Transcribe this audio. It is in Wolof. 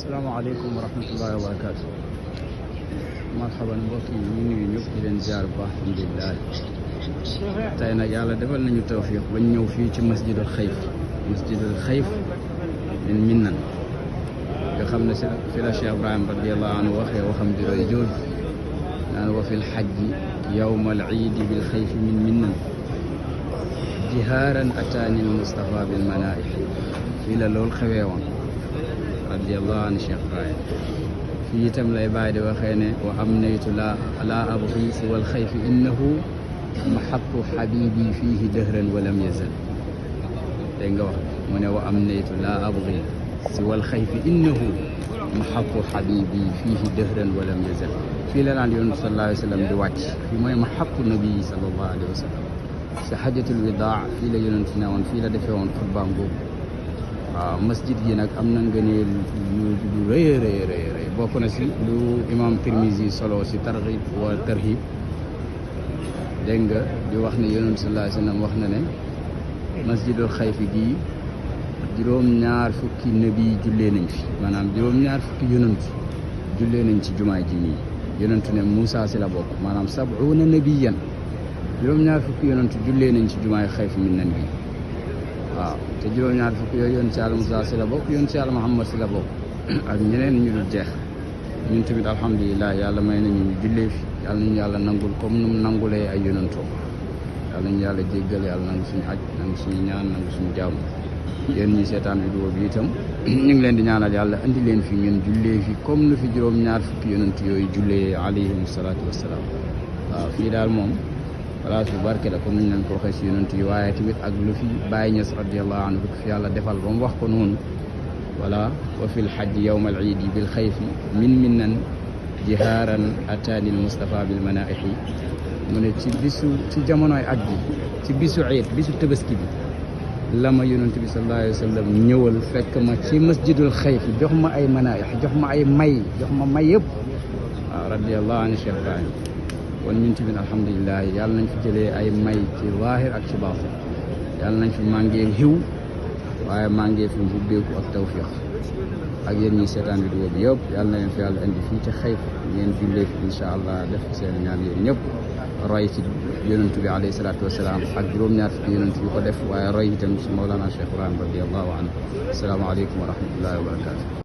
salaamaaleykum wa rahmatullahi wa barakaatu. marhaban mbokk yi ñu nuyu ñëpp di leen ziar bu baax alhamdulilah. tey nag yàlla defal nañu tawfiq bañ ñëw fii ci masjidul xayf min Minnan nga xam ne fi la Cheikh Ibrahim radiallahu anhu waxee waxam juróoy jooj naan wa fi lxajji yowma al iidi bil xayfi min Minnan jihaaran ataani al Mustafa bil manaaih fii la loolu xewee woon radiallahu anhu Cheikh Ibrahim. fii itam lay bàyyi di waxee ne wa am naytu laa abgi si wal xayfi innahu maxaqu xabibi fiihi dëhran walam yazal. dégg nga wax mu ne wa am naytu laa abgi si wal xayfi innahu maxaqu xabibi fiihi dëhran walam yazal. fii la naan yonent sallallahu alayhi wa sallam di wàcc fii mooy maxaqu nabii sallallahu alayhi wa sallam. si xajatul widaa fii la yonent ne woon fii la defee woon xutbaam boobu. waaw masjid gi nag am na ngëneel lu rëy a rëy bokk na si lu imam Tirmizi solo si targhib wa tarhib dégg nga di wax ne yonent sallallahu alayhi wa sallam wax na ne masjidul xayfi gii juróom-ñaar fukki nabi jullee nañ fi maanaam juróom-ñaar fukki yonent jullee nañ ci jumaa ji nii yonent ne Moussa si la bokk maanaam sab'una nabiyan juróom-ñaar fukki yonent jullee nañ ci jumaay xayfi min nan bi waaw te juróom-ñaar fukki yooyu yoon ci Yàlla Musaa si la bokk yoon ci Yàlla Muhammad si la bokk ak ñeneen ñu dul jeex ñun tamit alhamdulilah yàlla may nañu ñu jullee fi yàlla nañu yàlla nangul comme nu mu nangulee ay yonantoo yàlla nañu yàlla jéggal yàlla nangu suñu aj nangu suñu ñaan nangu suñu jaamu yéen ñi seetaan vidéo bi itam ñu ngi leen di ñaanal yàlla indi leen fi ngeen jullee fi comme nu fi juróom-ñaar fukki yonant yooyu jullee alayhim salaatu wassalaam waaw fii daal moom place bu barke la comme niñ leen ko waxee si yonent yi waaye tamit ak lu fi Baay Ñas radiallahu anhu ko fi yàlla defal ba mu wax ko noonu voilà wa fi lxajji yowma al iidi bil xayfi min Minnan jihaaran ataani al Mustafa bil manaihi mu ne ci jamonoy aj bi ci bisu iid bisu tabaski bi la ma yonent bi sallallahu alayhi wa sallam ñëwal fekk ma ci masjidul xayfi jox ma ay manaih jox ma ay may jox ma may yëpp waaw radiallahu anhu Cheikh Ibrahim. kon ñun tamit alhamdulilah yàlla nañ fi jëlee ay may ci zaahir ak ci baatin yàlla nañ fi màngee xiw waaye màngee fi ubbeeku ak tawfiq ak yéen ñi seetaan vidéo bi yëpp yàlla na leen fi yàlla indi fii ci xayf ngeen jullee fi incha allah def seen ñaan yéen ñëpp roy ci yonent bi alayhi salaatu wasalaam ak juróom-ñaar fukki yonent yu ko def waaye roy itam ci Mawlana Cheikh Ibrahim radiallahu anhu asalaamaaleykum wa rahmatullahi wa barakatu